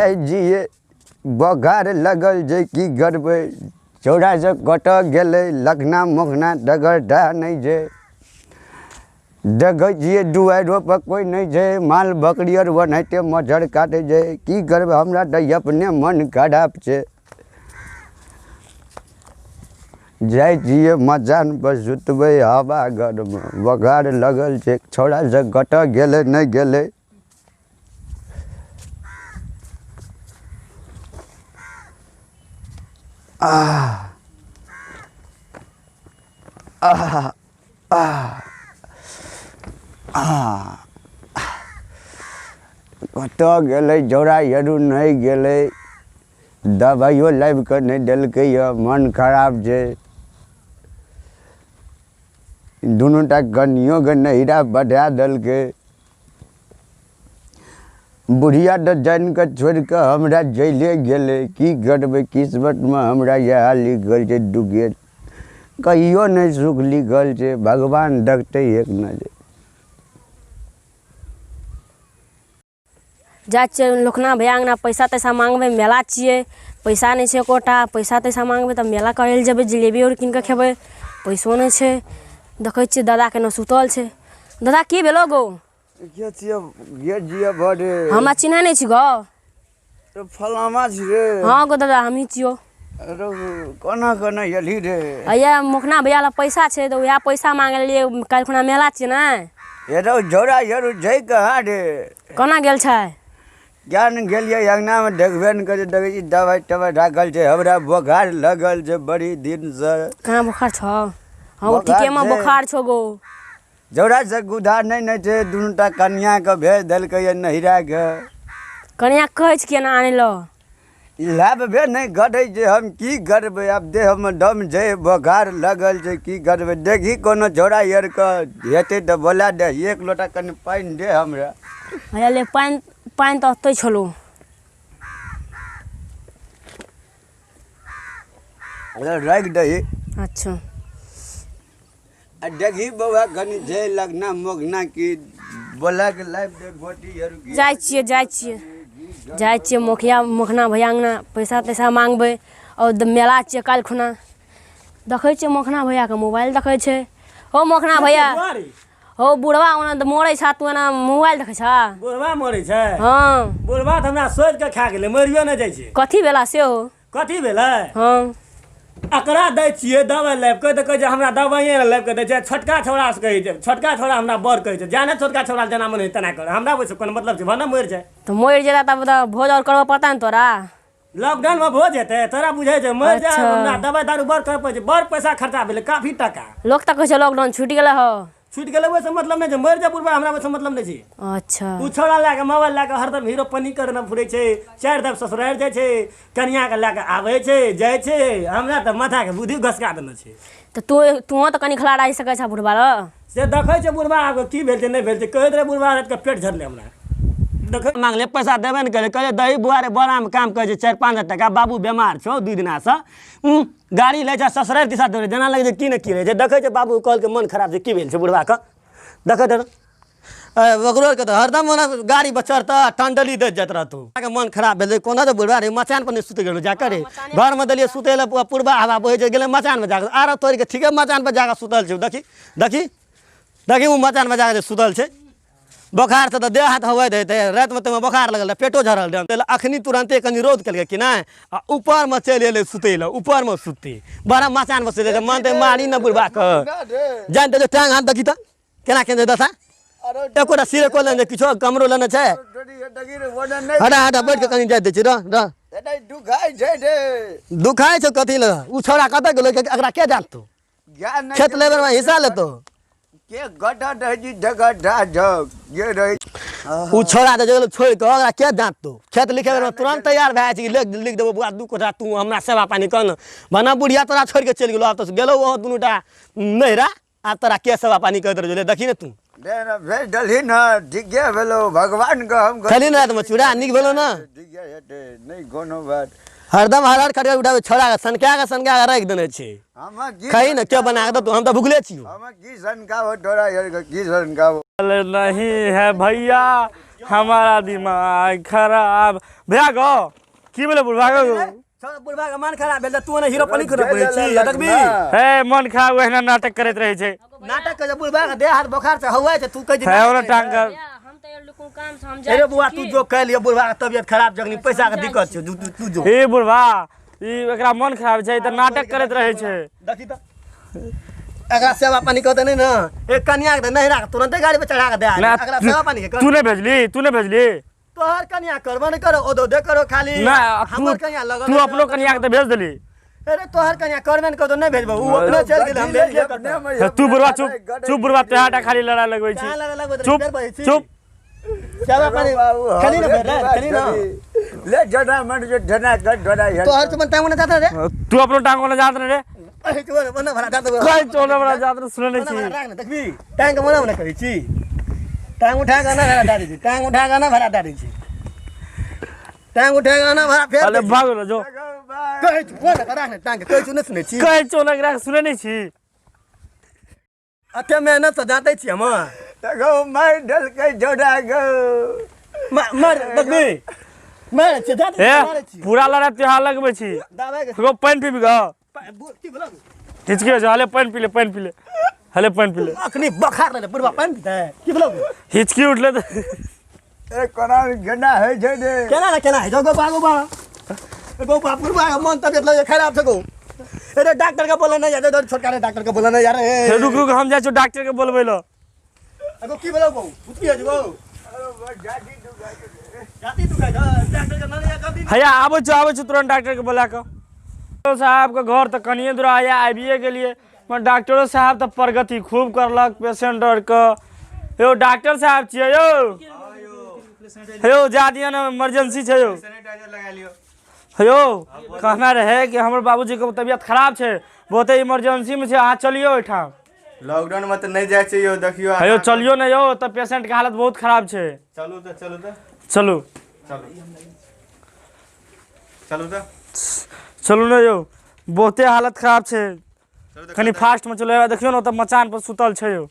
जाइ छियै बोखार लगल छै की करबै छौड़ा सब कतऽ गेलै लखना मखना डगर ढाह नहि छै देखै छियै दुआरिओपर कोइ नहि छै माल बकरी आर ओनाहिते मच्छर काटै छै की करबै हमरा तऽ अपने मन खराब छै जाइ छियै मचानपर सुतबै हवा घरमे बोखार लगल छै छौड़ा सब कतऽ गेलै नहि गेलै आह आह आह आह कतऽ गेलै छौड़ा यदि नहि गेलै दबाइयो लाबि कऽ नहि देलकै यऽ मन खराब छै दुनू टा कनियोके नैहरा पठा देलकै बुढ़िया तऽ जानि कऽ छोड़ि कऽ हमरा जैले गेलै की करबै किस्मतमे हमरा इएह लिखल छै दुखे कहियो नहि सुख लिखल छै भगवान देखतै एक नजर जाइ छियै लोकना भैया अङ्गना पैसा तैसा माङ्गबै मेला छियै पैसा नहि छै एकोटा पैसा तैसा माङ्गबै तऽ मेला करै लए जेबै जिलेबी आओर कीन कऽ खेबै पैसो नहि छै देखै छियै दादा केना सुतल छै दादा की भेलो गो गे छियै गे छियै बड़े हमरा चिन्है नहि छी गो रे फलामा छी रे हँ गो दादा हमही छियौ रौ कोना कोना एलही रे हैया मोखना भैया लग पैसा छै तऽ उएह पैसा मांगै लिए काल्हि खुना मेला छियै ने हे रौ झोरा झोरू छै कहाँ रे कोना गेल छै किया ने गेलियै अङ्गनामे देखबे ने करै देखै छी दबाइ तबाइ राखल छै हमरा बोखार लगल छै बड़ी दिनसँ कहाँ बोखार छौ हँ बोखार ठीकेमे छै। बोखार छौ गो झोरा से गुदा नहि ने छै दुनू टा कनियाँके भेज देलकैए नैहराके कनिया कहै छै केना आनै लए लाबबे नहि करै छै हम की करबै आब देहमे दम छै बोखार लगल छै की करबै देखही कोनो झोरा आरके हेतै तऽ बोला दही एक लोटा कनि पानि दे हमरा हैया ले पानि पानि तऽ ओतहि छलौ राखि दही अच्छा आ देखही बौआ कनि छै लगना मोगना की बोला के लाबि दे गोटी आर की जाइ छियै जाइ छियै जाइ छियै मुखिया मोखना भैया अङ्गना पैसा तैसा माङ्गबै आओर मेला छियै काल्हि खुना देखै छियै मोखना भैयाके मोबाइल देखै छै हो मोखना भैया हो बुढ़वा ओना तऽ मरै छह तू एना मोबाइल देखै छह बुढ़वा मरै छै हँ बुढ़वा तऽ हमरा सोचि कऽ खा गेलै मरियो नहि जाइ छै कथी भेला से हो कथी भेलै हँ एकरा दै छियै दबाइ लाबि कऽ तऽ कहै छै हमरा दबाइए ने लाबि कऽ दै छै छोटका छौड़ासँ कहै छै छोटका छौड़ा हमरा बड़ कहै छै जाने छोटका छौड़ा जेना मन होइ तेना कर हमरा ओहिसँ कोनो मतलब छै भने मरि जाय तऽ मरि जेता तब तऽ भोज आओर करबऽ पड़ता ने तोरा लॉकडाउनमे भोज हेतै तोरा बुझै छै मरि जाय अच्छा। हमरा दबाइ दारू बड़ करऽ पड़ै छै बड़ पैसा खर्चा भेलै काफी टाका लोक तऽ कहै छै लॉकडाउन छुटि गेलै हौ छुटि गेलै ओहिसँ मतलब नहि छै मरि जाय बुढ़बा हमरा ओहिसँ मतलब नहि छै अच्छा ओ छौड़ा लए कऽ मोबाइल लए कऽ हरदम हीरो पनी करने फुरै छै चारि दफ ससुरारि जाइ छै कनियाँके लए कऽ आबै छै जाइ छै हमरा तऽ माथाके बुद्धि घसका देने छै तऽ तू तूहो तऽ कनि खिला राखि सकै छह बुढ़बा लग से देखै छै बुढ़बा आब की भेल छै नहि भेल छै कहैत रहै बुढ़बा रातिके पेट झरलै हमरा देखै मांगले पैसा देबे ने केलै कहलियै दही बुआ रे बड़ामे काम करै छै 4-5 हजार टाका बाबू बेमार छौ 2 दिनासँ गाड़ी लै छै ससुरारि दिशा दौड़ै जेना लगै छै की ने की रहै छै देखै छै बाबू कहलकै मन खराब छै की भेल छै बुढ़बाके देखैत ओकरो आरके तऽ हरदम ओना गाड़ी पर चढ़तऽ आ टंडली दैत जाइत रहतौ के मन खराब भेलै कोना तऽ बुढ़बा रे मचान पर नहि सुति गेलौ जाकऽ रे घरमे देलियै सुतै लए पुरबा हवा बहै छै गेलै मचानमे जाकऽ आरो तोड़िके ठीके मचान पर जाकऽ सुतल छै देखी देखी देखी ओ मचानमे जाकऽ जे सुतल छै बोखारसँ तऽ देह हाथ हवैत हेतै रातिमे ताहिमे बोखार लगल रहै पेटो झरल रहै ताहि लए अखनी तुरन्ते कनि रौद केलकै कि नहि आ ऊपरमे चलि एलै सुतै लए ऊपरमे सुततै बड़ा मचानमे सुतै मन तऽ मारी ने बुढ़बाके जानि तऽ टाँग हाथ देखी तऽ केना केने दशा एकोटा सिरे को लेने किछो कमरो लेने छै हटा हटा बैठ के कनि जाय दै छी रह रह दुखाइ छै रे दुखाइ छौ कथी लए ओ छौड़ा कतऽ गेलै एकरा के जानतौ खेत लेबर में हिस्सा लेतो के गड्ढा रहै छी गड्ढा झक जे रहै ओ छोड़ा दे जगह छोड़ के ओकरा के जानतो खेत लिखे बेर में तुरंत तैयार भए जाइ छै कि लिख लिख देबो बुआ 2 कोठा तू हमरा सेवा पानी कर ने बना बुढ़िया तोरा छोड़ के चलि गेलो आब तऽ गेलो ओहो दुनूटा नैहरा आब तोरा के सेवा पानी करैत रहै देखी ने तू भेज देलही ने ठीके भेलो भगवान के हम खेली ने रातिमे चूड़ा नीक भेलो ने ठीके हेतै नहि कोनो बात हरदम हर हर खटका उठाबै छोड़ा के सनका के सनका के राखि देने छै खही ने के बना के देतौ हम तऽ भुखले छियौ हम की सनकाबो तोरा यार की सनकाबो नहीं है भैया हमारा दिमाग खराब भैया गो की भेलै बुढ़वा गो बुढ़वा के मन खराब भेल तू ने हीरो पनी करब पड़ै छी देखबी हे मन खराब एहिना नाटक करैत रहै छै नाटक के बुढ़वा के देह हाथ बोखार से हौआ छै तू कहै छै हे ओना टांग कर हम त एलको काम से हम जाय अरे बुआ तू जो कह लियो बुढ़वा के तबियत खराब जखनी पैसा के दिक्कत छै तू जो हे बुढ़वा ई एकरा मन खराब छै त नाटक करैत रहै छै देखी त एकरा सेवा पानी कहते नहीं ना एक कन्या के नहीं राख तुरंते गाड़ी पे चढ़ा के दे एकरा सेवा पानी के तू नहीं भेजली तू नहीं भेजली तोहर कन्या करबो नहीं करो ओदो दे करो खाली ना हमर कन्या लगल तू अपनो कन्या के त भेज देली अरे तोहर कन्या करबे न करतो नहीं भेजबो उ अपने चल गेल हम भेज दिए तू बुढ़वा चुप चुप बुढ़वा तोहरा खाली लड़ाई लगबै छी चुप चुप सेवा पानी खाली ना भेज खाली ना ले जड़ा मन जो ढना कर ढना तोहर तो मन टांग ना जाता रे तू अपनो टांग ना जात रे अरे तू मना भरा जात कहि चोना भरा जात रे सुनै छी राख ना देखबी टांग मना मना करै छी टांग उठा के ना भरा दै छी टांग उठा के ना भरा दै छी टांग उठा के ना भरा फेर अरे भाग रे जो कहै छी कोन राख ना टांग कहै छी नै सुनै छी कहै चोना राख सुनै नै छी अते मेहनत से जातै छी हम गो मार डल के जोड़ा गो मार देखबी मार छी जात ए पूरा लड़ा त्योहार लगबै छी दबाई के गो पानि पीबी गो की बोलो हिचकी हो हले पानि पी ले पानि पी ले हले पानि पी ले अखनी बखार ले बुढ़वा पानि पीतै की बोलो हिचकी उठले त ए कोना गना होइ छै रे केना ना केना है गो बा गो बा गो बा बुढ़वा के मन तबियत लगे खराब छै गो अरे डॉक्टर के बोले ना यार छोटका रे डॉक्टर के बोले ना यार हे रुक रुक हम जाइ छी डॉक्टर के बोलबै ल अगो की बोलो गो उठकी है गो जाति दुखाइ जाति दुखाइ डॉक्टर के ना यार कभी हैया आबै छी तुरंत डॉक्टर के बोला के साहब के घर त कनिए दूर आया आबिए गेलिए मगर डॉक्टरो साहब त प्रगति खूब करलक पेशेंट आर के यौ डॉक्टर साहब छियै यौ यौ जा दिअ ने इमरजेंसी छै यौ सैनिटाइजर लगा लियो यौ कहना रहे कि हमर बाबूजी के तबियत खराब छै बहुते इमरजेंसी में छै अहाँ चलियौ एहिठाम लॉकडाउन में त नहीं जाय छै यौ देखियो यौ चलियौ ने यौ त पेशेंट के हालत बहुत खराब छै चलू त चलू त चलू चलू चलू त चलू ने यौ बहुते हालत खराब छै कनी फास्ट में चलो देखियौ ने ओतऽ मचान पर सुतल छै यौ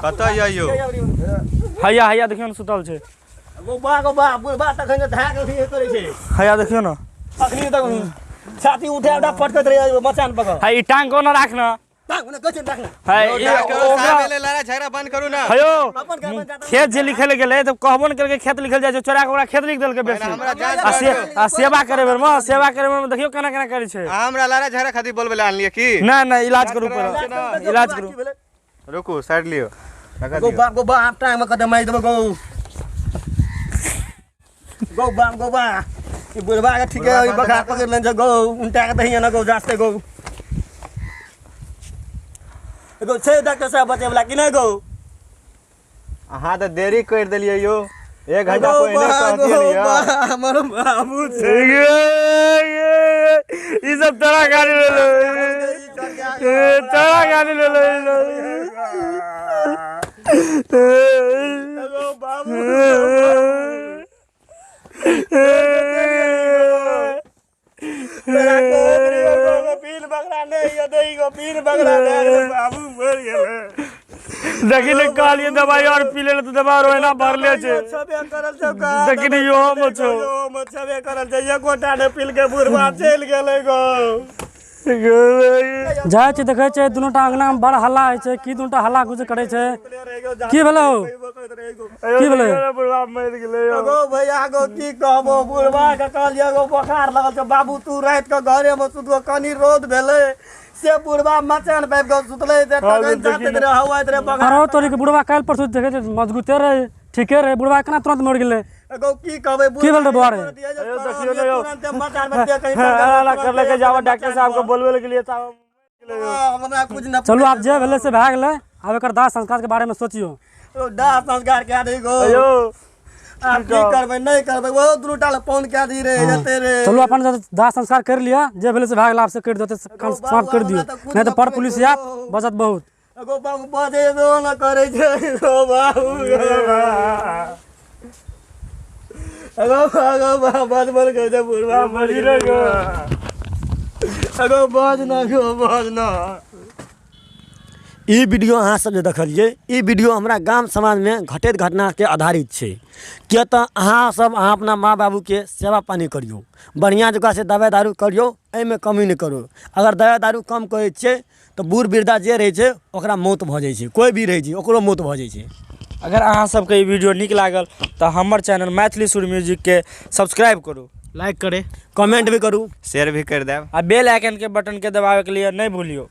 कतऽ य यौ हैया हैया देखियौ ने सुतल छै गो बा बुढ़वा तखन धाक अथी करै छै हैया देखियौ ने अखनी तक छाती उठा उठा पटकैत रहे मचान पर है ई टांग कोना राख न टांग कोना कहै छै राख न है डॉक्टर साहब एले लड़ाई झगड़ा बंद करू ना हयो अपन घर में जाता खेत जे लिखे ले गेलै तऽ कहबो ने केलकै खेत लिखल जाइ छै चोरा के ओकरा खेत लिख देलकै बेसी हमरा जांच आ से आ सेवा करे बेर में सेवा करे बेर में देखियौ केना केना करै छै अहाँ हमरा लड़ाई झगड़ा खातिर बोलबै ले आनलियै की नहि नहि इलाज करू पहिले इलाज करू रुकू साइड लियो लगा गो दियो बाप गो बाप टांग में कदम मारि देबो गो गो बाप गो बा ई बुढ़वा के ठीक है बखार पकड़ लेने छै गो उनटा के दहिया न गो जास्ते गो गो छै डॉक्टर साहब बचे वाला कि नहि गो अहाँ तऽ देरी करि देलियै यौ एक घंटा पहिने कहतियै ने यौ हमर बाबू छै ई सब तोरा गाड़ी ले लो तोरा गाड़ी ले लो बाबू पील बकरा नहीं दही गो पील बकरा बाबू मर गेलै देखी ने कहलियै दवाई और पी ले तऽ दवाई और ओहिना भरले छै छबे करल छै देखी ने इहो मे छौ मे छबे करल छै एकोटा ने पील के बुढ़वा चलि गेलै गो जाइ छै देखै छै दुनूटा अङ्गनामे बड़ हल्ला होइ छै की दुनूटा हल्ला गुज करै छै की भेलौ की भेलै बुढ़वा मरि गेलै यौ गो भैया गो की कहबो बुढ़वा के कहलियै गो बोखार लगल छै बाबू तू राति के घरे मे सुतबो कनी रौद भेलै से बुढ़वा मचान पाबि कऽ सुतलै से तखन जाइत रहे हवाइत रहे बोखार अरो तोरी के बुढ़वा काल्हि परसू देखै छै मजबूते रहै ठीके रहै बुढ़वा केना तुरंत मरि गेलै गो की कहबै की भेल रे बौआ रे? देखियौ ने यौ। तुरंते मचान पर दे कहीं करलकै जाबऽ डॉक्टर साहब के बोलबै के लिए ताबऽ हमरा कुछ न चलू आब जे भेलै से भए गेलै आब एकर दाह संस्कार के बारे में सोचियौ दाह संस्कार कए दी गो यौ आब की करबै नहि करबै ओ दुनू टा फोन कए दी रे जते रे चलू अपन दाह संस्कार करि लिअ जे भेलै से भए गेल आब से करि देतै समाप्त करि दियौ नहि तऽ पर पुलिस आयत बचत बहुत गो बाबू बजेबो न करै छै गो बाबू गो गो गो बाज बोल गो जे बुढ़वा मरि रे गो गो बाज न गो बाज न। ई वीडियो अहाँ सब जे देखलियै, ई वीडियो हमरा गाम समाजमे घटैत घटनाके आधारित छै। किए तऽ अहाँ सब अहाँ अपना माँ बाबूके सेवा पानि करियौ, बढ़िआँ जकाँ से दबाइ दारू करियौ, एहिमे कमी नहि करू। अगर दबाइ दारू कम करै छियै तऽ बूढ़ वृद्धा जे रहै छै ओकरा मौत भऽ जाइ छै, कोइ भी रहै छै ओकरो मौत भऽ जाइ छै। अगर अहाँ सबके ई वीडियो नीक लागल तऽ हमर चैनल मैथिली सुर म्यूजिकके सब्सक्राइब करू, लाइक करे, कमेंट भी करू, शेयर भी कर देब आ बेल आइकनके बटनके दबाबैके लिए नहि भूलियौ।